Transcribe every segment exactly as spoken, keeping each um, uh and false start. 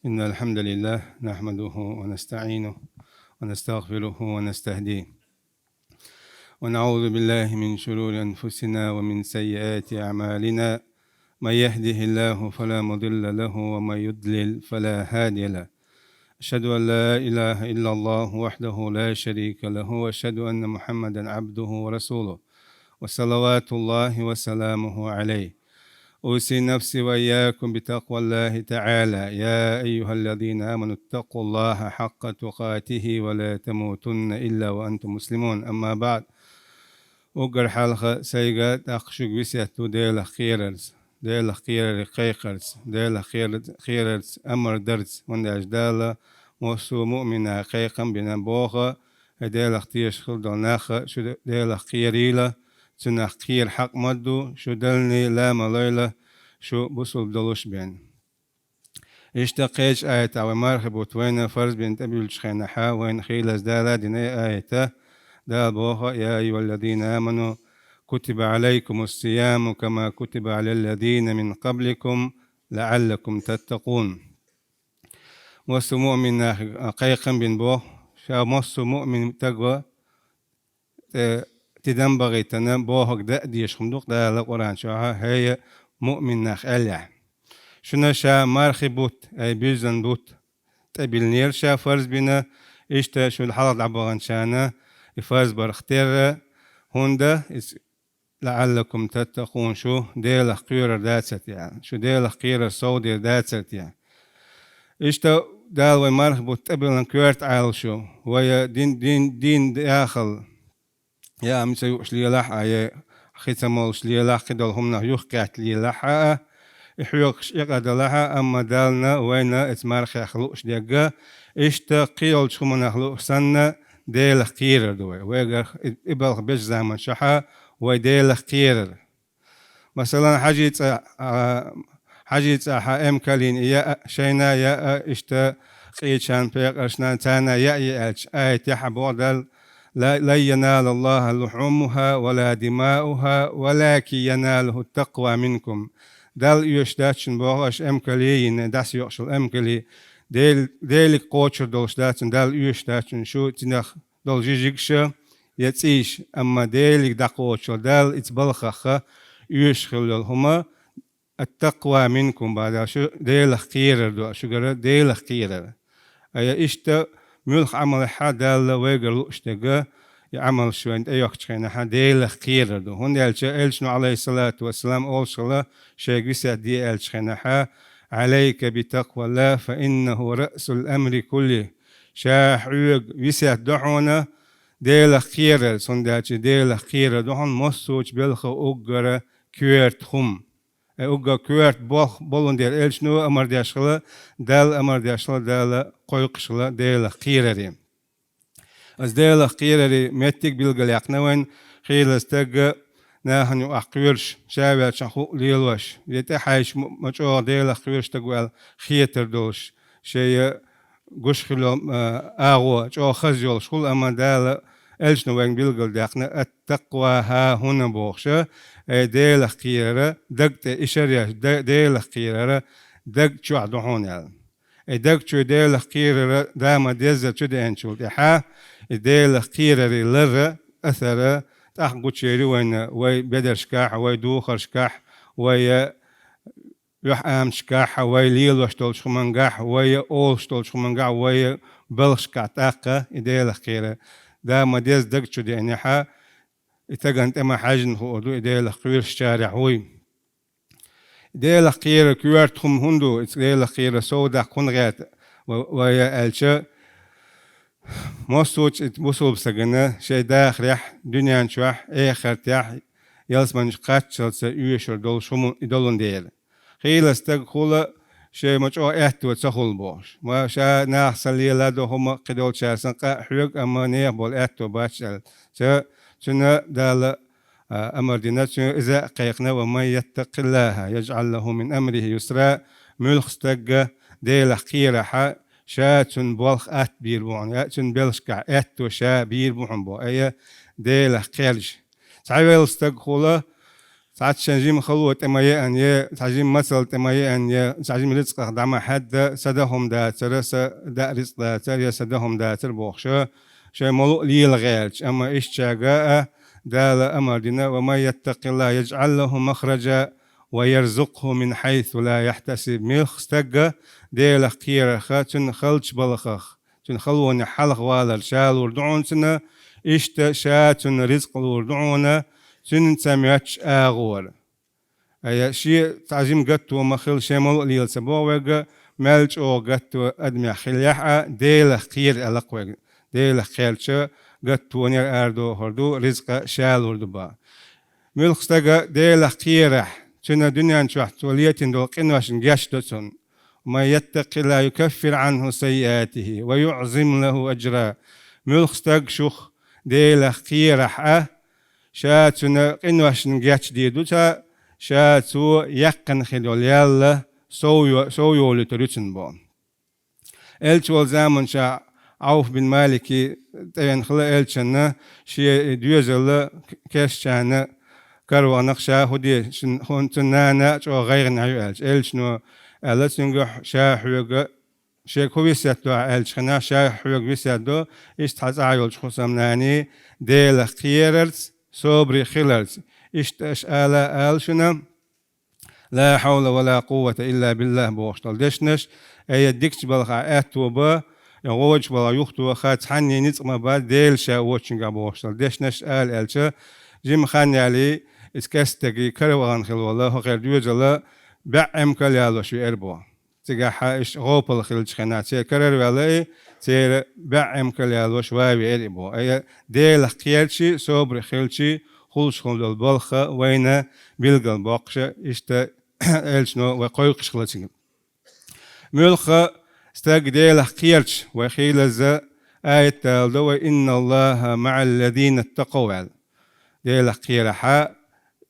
إن الحمد لله نحمده ونستعينه ونستغفره ونستهديه، ونعوذ بالله من شرور أنفسنا ومن سيئات أعمالنا. من يهده الله فلا مضل له ومن يضلل فلا هادي له. أشهد أن لا إله إلا الله وحده لا شريك له، وأشهد أن محمدا عبده ورسوله، وصلوات الله وسلامه عليه. أوصي نفسي وإياكم بتقوى الله تعالى. يا أيها الذين آمنوا اتقوا الله حق تقاته ولا تموتن إلا وأنتم مسلمون. أما بعد. Уггар хьалха сайга, тӀаккха шуга весет ду Делах кхерарца, Делах кхерарца, кхайкхарца, Делах кхер-, кхерарца, амар дарца, хӀунда аьлча Дала массо а муъмина кхайкхам бина боху, хӀай Делах тешаш хила долу нах, шу Делах кхерийла, цунах кхера хьакъ ма ду, шу Далла ла ма лойла, шу бусулба долуш бен. Иштта кхечу аятехь вай мархи бутт вайна фарз бина тӀебуьллучу хенахьа, вайна хийлаза Дала дина и аята, Дала боху: «يا أيها الذين آمنوا كتب عليكم الصيام كما كتب على الذين من قبلكم لعلكم تتقون». Массо а муъмин нахе кхайкхам бина боху, ша массо а муъмин стага тӀе тидам бахийтина бохург дан а дезаш хӀума ду-кх Дала Къуръан чохь, хӀай муъмин нах аьллехь. Шуна ша мархи бутт, ай буьззина бутт тӀебиллинера ша фарз бина, иштта шуна хьалха дӀабаханчарна и фарз барх терра, хӀунда иза, «لعلكم تتقون», шу Делах кхоьрур дацара те, шу Делах кхерар совдер дацара те. Иштта Дала вай мархи бутт тӀебиллина коьрта Ӏалашо, вай дин, дин, дин дахал, я амца юуш лелахь а, я хи ца молуш лелахь, кхидолу хӀуманах юхкхетта лелахь а, и хьоьгуш икъа далахь а, амма Дална вайна эца мархех лууш дегга, иштта кхийолчу хӀуманах лууш санна, Делах кхерар ду вай. Вайгара и, и балха бечу заманчохьа вай Делах кхерар. Масалан, хьажий цӀа-, а, хьажий цӀахьа эмкалина яа, шайна яа, иштта къечан пекъаршна царна яа аьлча, аятехьа боху Дала: «لن ينال الله لحومها ولا دماؤها ولكن يناله التقوى منكم». Далла оьшуш дац шуна боху аша эмкале йина, дӀасайокъуш йолу эмкале, Дел-, Делиг кхочур долуш дац шуна, Далла оьшуш дац шуна шу цинах долу жижигаш я цӀийш, амма Делиг дӀакхочуш йолу, Дала иза балхахха оьшуш хила йолу хӀума, «التقوى منكم», бада шу Делах кхерар ду, шуьгара Делах кхерар. Ая иштта муьлхха Ӏамалехьа Далла вайгара лууш дерг, и Ӏамалш вайна тӀейоккхучу хенахьа Делах кхерар ду. ХӀунда аьлча Элчано, Ӏалайхиссалату вассалам, олуш хилла шайга весет де аьллачу хенахьа: «عليك بتقوى الله فإنه رأس الأمر كله». Ша хьоьга весет до хьуна Делах кхерар, хӀунда аьлча Делах кхерар ду хьуна массочу белхан уггара коьрта хӀума. Э, уггар коьрта болх болун дера Элчано а амар деш хилла, Далла амар деш хилла, Дала кхойкхуш хилла Делах кхераре. Аса Делах кхераре меттиг билгалъяьккхина вайн, хийла стагга нахана юкъахь кхоьруш, ша ваьлча хӀуъа лелош, я тӀехьаьжча ма-, ма чӀогӀа Делах кхоьруш стаг ваьлла хетар долуш, шайа гуш хила, а, агӀо чӀогӀа хаза йолуш хула, амма Дала Элчано вайна билгалдаьккхина: «اتقوا ها هنا», бохуша, ай Делах кхерара даг тӀе ишар еш, Де-, Делах кхерара даг чохь ду хьуна аьлла. Ай даг чуьра Делах кхерара дама дезза чудеанчул тӀаьхьа, и Делах кхерарий ларра, асара, тӀаккха гучуйри вайна, вай бедаршкахь, вай духаршкахь, вай, а, юьхьӀамашкахь, вай лелош долчу хӀумангахь, вай олуш долчу хӀумангахь, вай балхашкахь тӀаккха и Делах кхера. Да ма деза даг чу деанехьа, и тагана тӀе ма хьаьжжина хуур ду, и Делах кхоьрушчарехь вуй. Делах кхера коьрта хӀума хӀун ду, иза Делах кхера сов даккха хӀун гӀерта ва-, вай аьлча, массочу и бусулба сагана шайн дахарехь, дуьнен чохь, эхартехь, ялсаманчу кхаччалца оьшур долуш хӀума и долун дела. Хийла стаг хула, шайн ма чӀогӀа аьтто ца хула бохуш. Ма ша нах сан лела до хӀума кхидолчара сан къа а хьоьгу, амма нехан болу аьтто бац аьлла. Ца, цуьнан Дала, а, амар дина, цуьнан иза а кхайкхина: «ومن يتق الله يجعل له من أمره يسرا». Муьлхха стагга Делах кхерахьа, ша цуьнан болх атта бийр бу хьуна, я цуьнан белшкахь аьтто ша бийр бу хьуна бо, айя Делах кхерча. Цхьавелла стаг хула, цхьацца шен жима хало тӀе ма еана, е цхьа жима мацалла тӀе ма еана, е цхьа жима рицкъах дӀа ма хьаьдда, са дан хӀума дацар, са дан рицкъ дацар, е са дан хӀума дацар бохуш, шайн молу а лела гӀерташ. Амма иштта ша а Дала амар дина: «ومن يتق الله يجعل له مخرجا ويرزقه من حيث لا يحتسب». Муьлхха стага Делах кхерарх, цуьнан халчу балхах, цуьнан халонех хьалха валар ша лур ду хьуна цунна, иштта ша цунна рицкъ лур ду хьуна, цуьнан ца моьттучу агӀора. Ая, шен цхьа жима гатто ма хила, шен молу а лела ца боху вайга, мел чӀогӀа гатто адамех хилахь а, Делах кхера аьлла-кх вайга. Делах кхерча, гаттонера арадохур ду, ризкъа ша лур ду боху. Муьлхха стага Делах кхерахь, цуьнан дуьнен чохь цо летийна долу къиношна гечдо цунна. «ومن يتق الله يكفر عنه سيئاته ويعظم له أجرا». Муьлхха стаг шух Делах кхерахь а, ша цуьнан къиношна гечдийр ду цо, ша цо яьккхина хир йолу ял сов йо-, сов йолуьйтур ю цунна боху. Элча волу заманчохь Ӏауф бин Малике тӀевеана хилла элчанна, шен доьзал керстачарна каравахана, ша хӀун де, шун, хӀун цуьнан нана а чӀогӀа гӀайгӀане ю аьлча. Элчано аьлла цуьнга: «Ша хьоьга, шега хӀун весет до ахь?» аьллачу хенахь, «Ша хьоьга весет до, иштта хьан цӀахь йолчу хӀусамнанний Делах кхерарца, собаре хиларца. Иштта аша ала а ала шуна: „لا حول ولا قوة إلا بالله“, бохуш долу дешнаш, ая дикачу балхахь аьтто бан, я гӀочу балхахь юхатоха, цхьанний ницкъ ма бац, Дела ша воцчуьнгахь», бохуш долу дешнаш ала аьлча, жима хан ялий, иза керста стаге каравахана хилла волу хӀокхеран доьзал бӀе эмкал ялош веара боху. Цигахь иштта гӀопал хиллачу хенахь, церан карара ваьлла и, церан бӀе эмкал ялош ван веара и боху. Ая Делах кхерчий, собаре хилчий, хуьлуш хилла долу балха вайна билгал боккхуша, иштта элчано вай кхойкхуш хилла цига. Муьлхха стаг Делах кхерча, вай хийлазза аят даладо вай: «إن الله مع الذين اتقوا», аьлла. Делах кхерахь а,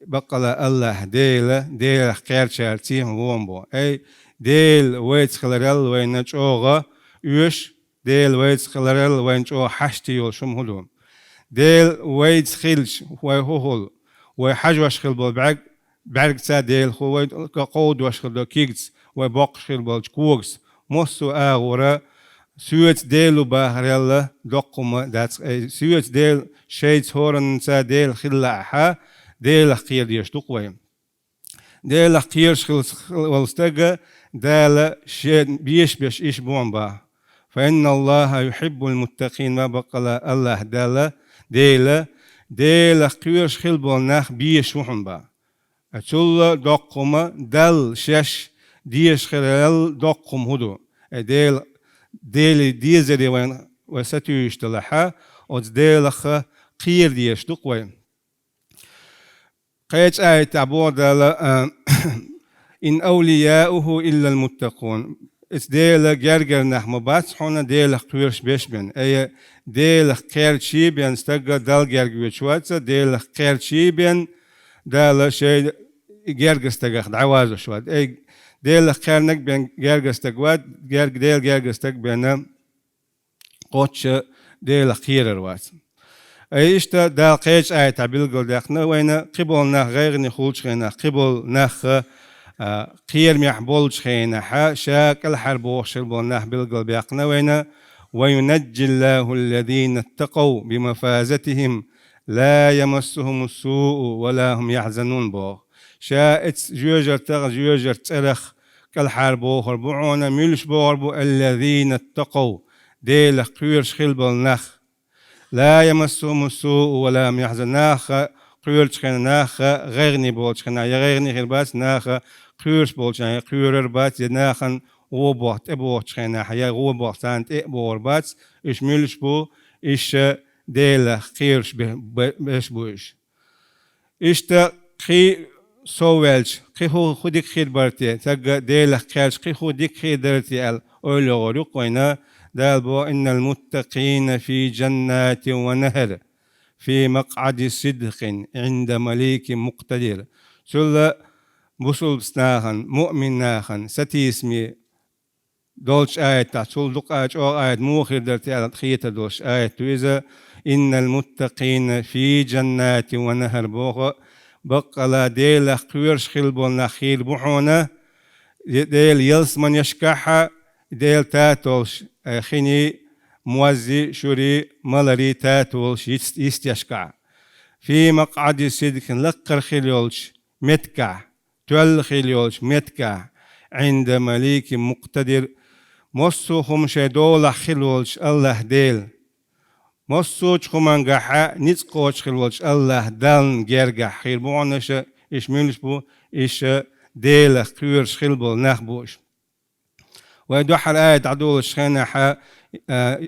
баккъала АллахӀ Дела, Делах кхерчаьрца цхьаьна ву боху. Ай, Дела вайца хиларал вайна чӀогӀа оьшу, Дела вайца хиларал вайна чӀогӀа хьашт йолуш хӀума хӀун ду? Дела вайца хилча, вай хӀун хуьлу? Вай хьажош хилла болу бӀаьрг, бӀаьргаца Дела хуьлу, вай кховдош хилла долу кигаца, вай боккхуш хилла болчу когаса. Массо а агӀора соьца Дела ву бахарал доккха хӀума дац. Ай, соьца Дела, шайца хӀоранца Дела хилла ахьа, Делах кхера дезаш ду-кх вай. Делах кхераш хилла волу стага Дала шен беша беш иша бу хьуна боху. «فإن الله يحب المتقين», ма баккъала АллахӀ Дала, Дела, Делах кхоьруш хилла болу нах бешаш ву хьуна боху. Цул доккха хӀума Далла шаьш дезаш хиларал доккха хӀума хӀун ду? Э, Дела, Деле дезаре вайн, вай сатуьйсуш делахь, оцу Делах кхера дезаш ду-кх вай. Кхечу аятехь боху Дала, а: «إن أولياؤه إلا المتقون». Иза Делан гергара нах ма бац хьуна Делах кхоьруш беш бен. Ай, Делах кхерчий бен стаг Далла герга воьдуш вац, Делах кхерчий бен Дала шайн гергара стагах дӀавазош вац. Ай, Делах кхернарг бен гергара стаг вац, герга-, Делан гергара стаг бен кхоччуш Делах кхерар вац. Ай, иштта Дала кхечу аятехь билгалдаьккхина вайна, кхиболу нах гӀайгӀане хуьлучу хенахь, кхиболу нах, а, кхерамехь болчу хенахь, ша кӀелхьарбохуш хилла болу нах билгалбаьккхина вайна: «وينجي الله الذين اتقوا بمفازتهم لا يمسهم السوء ولا هم يحزنون», боху. Ша эцу жоьжартах, жоьжарт цӀерах кӀелхьарбохур бу хьуна, муьлш бохур бу: «الذين اتقوا», Делах кхоьруш хилла болу нах. «لا يمسهم السوء ولا هم يحزنون». Наха кхоьручу хенахь, наха гӀайгӀане болчу хенахь, я гӀайгӀане хир бац, наха кхоьруш болчу хенахь, я кхоьрар бац, я нахана гӀо боху тӀебохучу хенахь, я гӀо боху царна тӀе а бохур бац, уьш муьлш бу, уьш Делах кхоьруш бе-, бе-, беш бу уьш. Иштта кхин сов ваьлча, кхин хӀун, хӀун дика хир бара те, стаг Делах кхерча, кхин хӀун дика хир дара те аьлла, ойла йогӀур ю-кх вайна. Дала боху: «إن المتقين في جنات ونهر في مقعد صدق عند مليك مقتدر». Цул бусалба нахана, муъмин нахана, сатийсаме долчу аятехь, цул дукха а чӀогӀа аят муха хир дара те аьлла хетар долуш аят ду иза: «إن المتقين في جنات ونهر», боху, баккъала Делах кхоьруш хилла болу нах хир бу хьуна, Делан ялсаманешкахь а, Делан татолш, э, хини, моззи, шури, малари татолш йист-, йистешкахь. Фи макъъади сидкин, лакхара хила йолчу меттигахь, тоьлла хила йолчу меттигахь, Ӏинда маликин мукътадир, массо а хӀума шайн долахь хила волчу АллахӀ Дела. Массочу хӀумангахьа ницкъ кхочуш хила волчу АллахӀ Дална гергахь хир бу хьуна аша, иша муьлш бу, иша Делах кхоьруш хила болу нах бу уьш. Вай дуьххьара аят дӀадолучу хенахьа, а,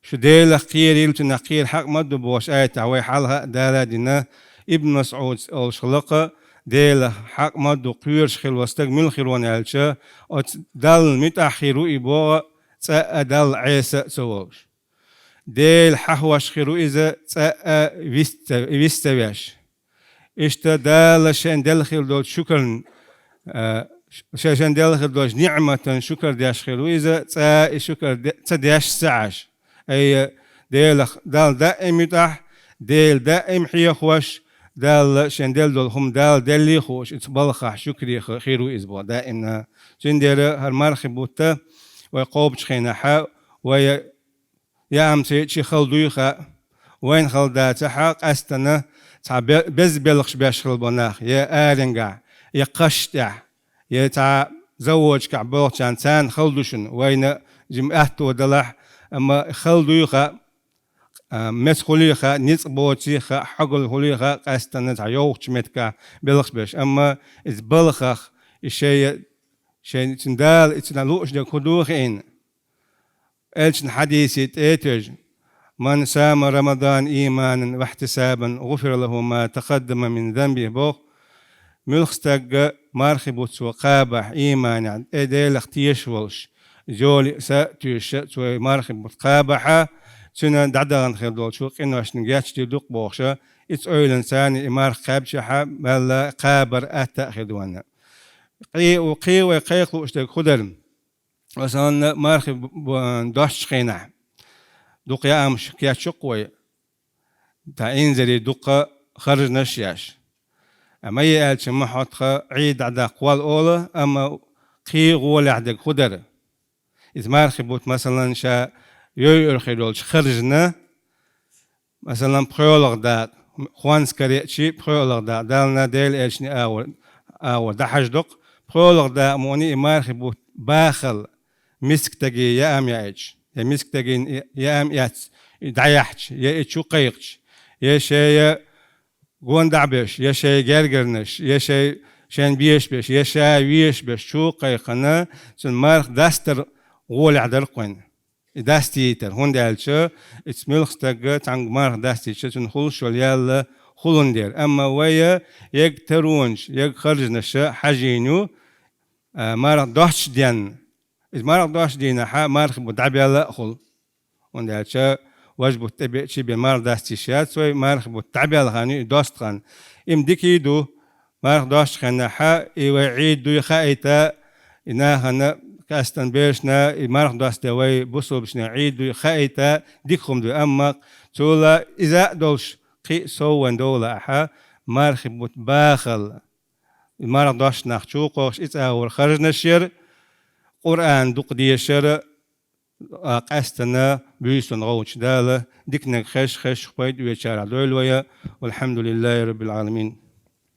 шу Делах кхерийла, цунах кхера хьакъ ма ду бохуш аятехь вай хьалха а дара а дина, Ибн МасӀудс олуш хилла-кх, Делах хьакъ ма ду кхоьруш хила волу стаг мила хир ву аьлча, оцу Далла муьтӀахь хир ву и боху, цкъа а Далла Ӏеса а ца волуш. Дела хьахош хир ву иза, цкъа а вист ца, вист ца веш. Иштта Дала шен делла хир долчу шукарна, а, ш-, шен, шен делла хир долчу ниӀматан шукар деш хир ву иза, цкъа а и шукар де-, ца деш ца Ӏаш. Ай, Делах, Далла даим муьтӀахь, Дела даим хьехош, Далла шен делла долу хӀума Дала деллий а хууш, иза балхахь шукаре хи-, хир ву иза боху даимна. Цундела хӀара мархи бутта вай кхобучу хенахьа, вай яамца чи хала дуй хаьа, вайна хала дацахьа, къаьстана цхьа бе-, беза белхаш беш хила бо нах, я аренгахь, я кхаш тӀехь, я цхьа заводашкахь болчарна царна хала ду шуна, вайна жима аьтто далахь, амма хала дуй хаьа, а, меца хуьлий хаьа, ницкъ боций хаьа, хьогалла хуьлий хаьа, къаьстана цхьа йовхачу меттигахь белхаш беш. Амма иза балхах, и шайн, шайн, цуьнан Дала и цуьнан лууш дерг хӀун ду хиъна? Элчан хьадисе тӀе а тевжа: «Ман сама Рамадан иманан ва ихьтисабан, гӀуфира лахӀу ма такъаддама мин занбихӀ», боху. Муьлхха стагга мархи бутт цо кхабахь, иманехь, э, Делах тешаш волуш, йоли а, са а туьйсуш, цо и мархи бутт кхабахьа, цуьнан дӀадахана хир долчу къиношна гечдийр ду-кх бохуша, и цу ойланца и марха кхаьбчахьа, мелла кхабар атта а хир ду вайна. Кхин, кхин вай кхайкха лууш дерг хӀун дара? Масалан, мархи б-, б-, достучу хенахь дукха яамаш кечйо-кх вай, тхан инзаре дукха харжанаш а еш. Амма ма е аьлча, ма хьо тхан Ӏийд дӀадаккха вол олу, амма кхин гӀолехь дерг хӀун дара? Иза мархи бутт, масалан, ша йойур хир йолчу харжана, масалан, пхоьалгӀа дакъа, хонз каре а чи пхоьалгӀа дакъа, Далла, Делан элчане агӀор, агӀор дӀахьаждо-кх, пхоьалгӀа дакъа муьлхха и мархи бутт бахала, мискадаге яам яийча, я мискадагина яам эцна, и дӀаяьхьча, я и чу кхайкхича, я шея гонда а беш, я шайн гергарнаш, я шайн, шайна безаш беш, я ша везаш беш, чу кхайкхина, цуьнан марха дастар гӀолехь дара-кх вайна. И дастийтар, хӀунда аьлча, иза муьлхха стагга цхьаьнга марха дастийча, цуьнан хуьлуш йолу ял хуьлун дера. Амма вай ега таронаш, ега харжанаш хьажийна ю, а, марха достучу денна. Иза марха достучу дийнахьа мархи бутт дӀабелла а хуьлу. ХӀунда аьлча важа бутт тӀебеача бен марха даста йиш яц вай, мархи бутт дӀабелла хан ю и доста хан. Има дика а ду, марха достучу хенахьа и вай Ӏийд дуй хаийта, и нахана, къаьстина берашна и марха досту де вай бусалбачийн Ӏийд дуй хаийта, дика хӀума ду. Амма цул а иза а долуш, кхин а сов вайн довла ахьа, мархи бутт бахала, и марха достучу нах чу кхойкхуш, и цӀа а вара харжанаш яра, Къуръан дукха дешара, а, къаьстина буьйсанна гӀовгӀачу Дала диканиг хезаш, хезачух пайда оьцучарах дойла вай. Валхьамдулиллахи раббил Ӏаламин.